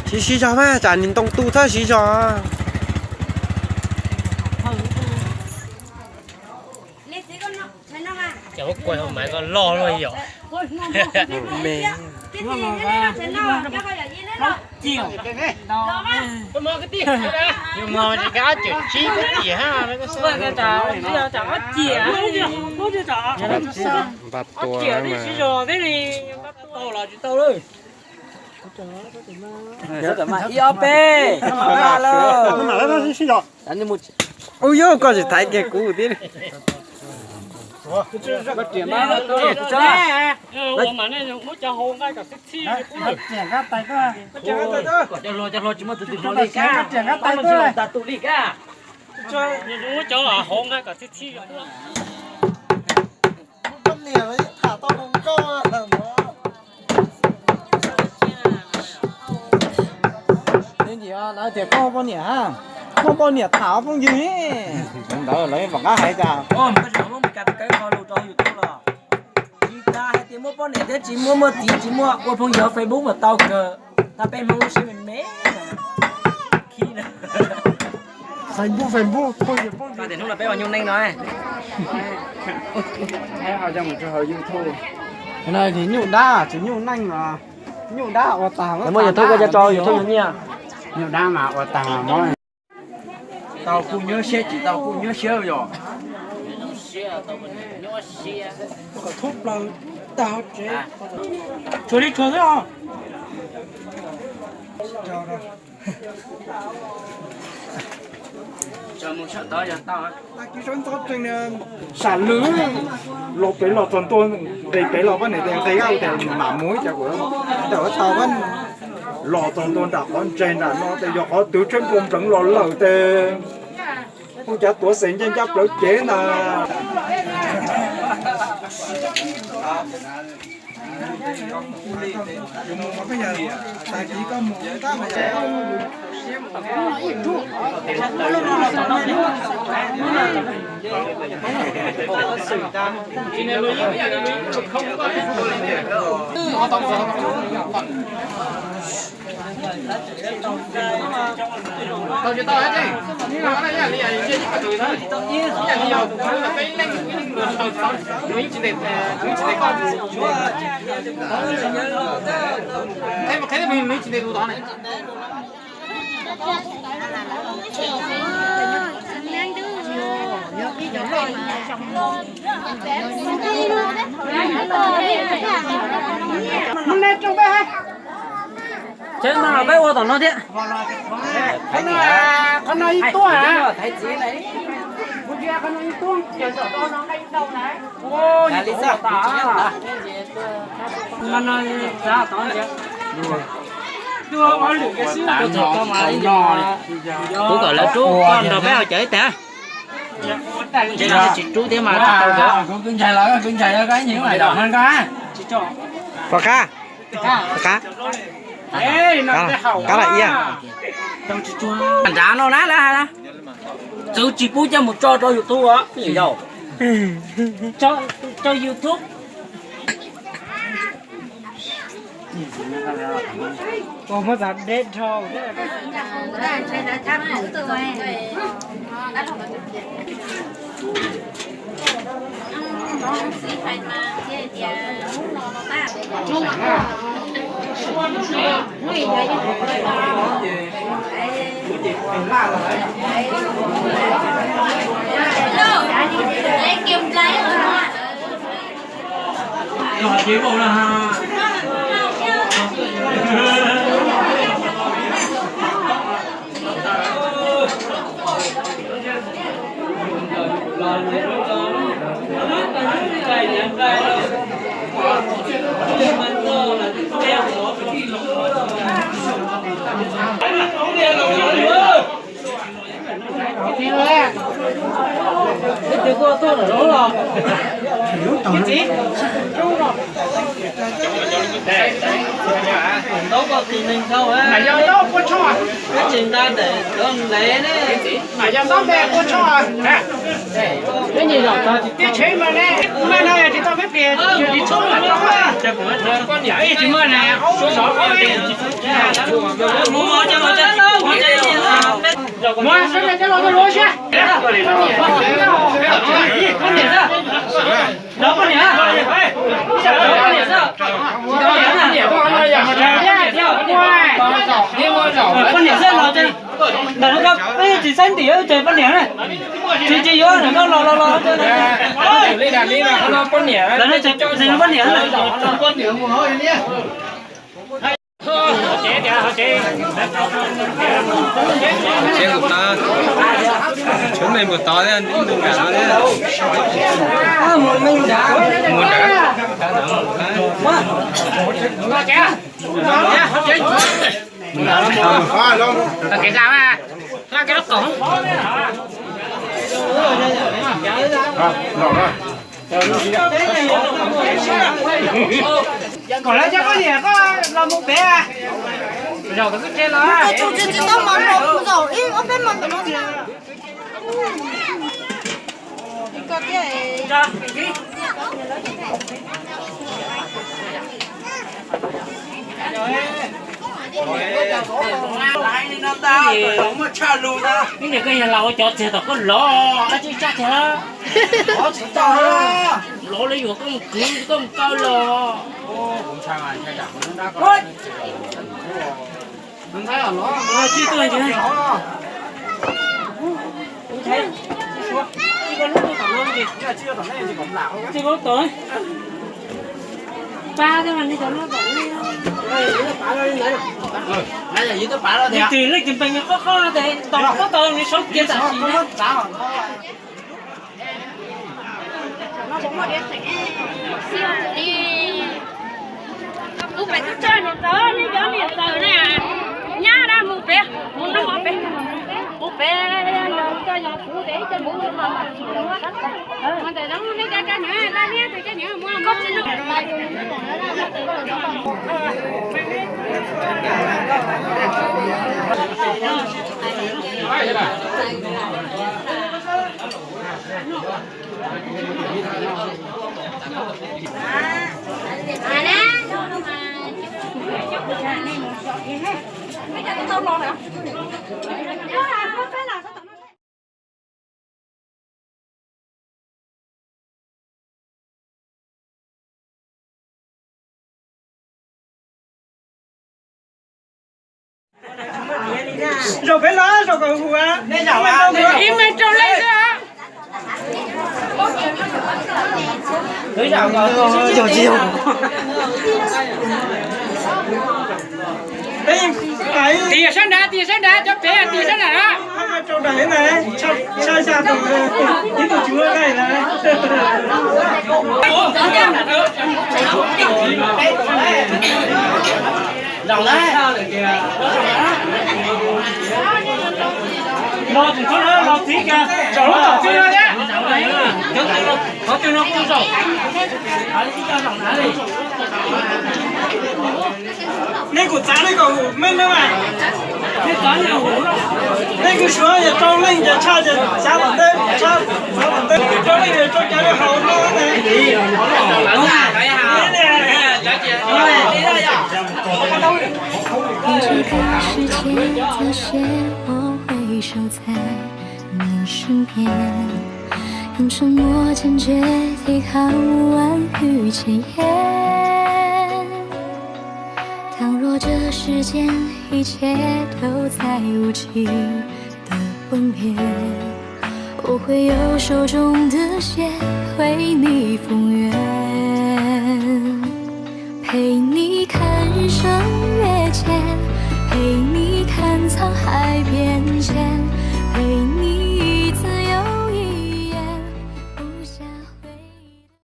Siv siv zog mas, tsam nws ntoo tu txhob siv zog. Cov kuj mas koj loj luaj yom. Me. Yus mog tsis kav ob cim tsib koj cim ha. Npaj tua mas. Ib ob peb, ua yog koj tsis thaiv kiag kuv thiab. Muab cov hauv nqa kom txhij txhij. Poj niam tham tau zoo nkauj. Neb ntsis lawv tias koj muaj poj niam ha, muaj poj niam tham phooj ywg. Ntawd lawv vam qab hais cas. Tsis tas hais tias muaj poj niam thiab tsis muaj, muaj txiv tsis muaj, ua phooj ywg Facebook mas tau kawg. Tab peb Hmoob lub siab me me. Facebook, Facebook, phooj ywg, phooj ywg. Tias hnub no peb ua nyuj neej no. YouTube. No ces nyuj dab tsis nyuj neej os. Nyuj dab ua tag muab YouTube koj cov tso YouTube nyiaj. Nyuj dab mas ua tag muab. Tau kuj nyuaj siab, tsis tau kuj nyuaj siab yom. Kom thub plaws tag tsev. Tshuav li tshuav xwb os. Sam lwm, los pem los txog ntua, nqis pem los pab niam tes nqis ua tes mam mus ib cas kuv tawm tau pab los txog ntua nram qhov ntses nram no tes yog qhov twg tsheb npua npleev los lawm tes ua cas tuav xes ncaj ncaj plawv cev ntag. Tau tsis tau li, ib yam li yog peb leej, nws yeej tsis ntes, nws yeej tsis ntes koj. Qheb mus qheb, nws yeej tsis ntes tus tod na. Tsev no peb ua tom no thiab. Qhov no ib tuaj, qhov no ib tuaj. Kuv kom lawv rub koj nrog peb haus cawv ib tag. Tsis rub thiab mas tsis tau. Kuv ntshai los, kuv ntshai los, koj ib nyuag mas dam no koj. Pov Qab, Pov Qab, Qab los iab. Nrad no na lawv hais na, txwv tsis pub coj mus tso rau YouTube os. Tso YouTube. Ua muab txav deb dhau. Tsis nqa ntawm cov nqev ne. Yog tab npe ua tso. Tib tsheb mas ne, kuv mas no yog tsis tau peb pliag, yog tsis txhob mas tso. Poj niam ib tsis muaj ne, aub sov ob peb. Muab sawv daws coj los luag siab. Poj niam, poj niam, poj niam, poj niam xwb los. Ntawm no peb tsis xeeb ntim ces poj niam na. Tsis, tsis yuav ntawm no los los los. Poj niam, poj niam. Tsev kuv tod, tsev kuv tod thiab, mus nrad, mus nrad. Kom lawv coj poj niam koj los mus pem. Zaum tom koj tsev los. Tus tsis tau mov rau kuv zaum ib ob peb mov ntawm no. Ib niam koj yog laus ua cov txiag tom koj lov dab tsi tsaj tiag. Lov li yuav koj mus kwv koj mus kaw los. Leej twg leej twg npe qoj qoj tes tos koj tau nws sau kiag tam sim na. Kuv pem tub tsuag niam txawm, nej cov niam txawm na, nyab na mus pem, mus noj mov pem, kuv pem, coj yog kuv pem coj mus noj mov. Mus ntawm no nej cov cov niam, dab niab tus cov niam mus koj tsis noj. Zaum peb los zaum kom huv. Ib meeg rau leej xwb. Tis sab nrad, tis sab nrad, cov pem tis sab nrad na. Rau nram na, tshaj xya tus, ib tug tsis muaj nqaij na. Los tseem txhob los txiv kiag, zaum lub tom txwj no thiab. Qhov twg no kuj zaum. Nej kuj txav nej kom hum meej na mas. Nej kuj suav yog rau leej ces tshaj ces xav tom ntej, tshaj xav tom ntej, rau leej ces rau cov hauv no na. 你这个世界这些我会守在你身边，用沉默间决定毫无言语前言。倘若这世间一切都在无情的崩裂，我会用手中的血为你复原。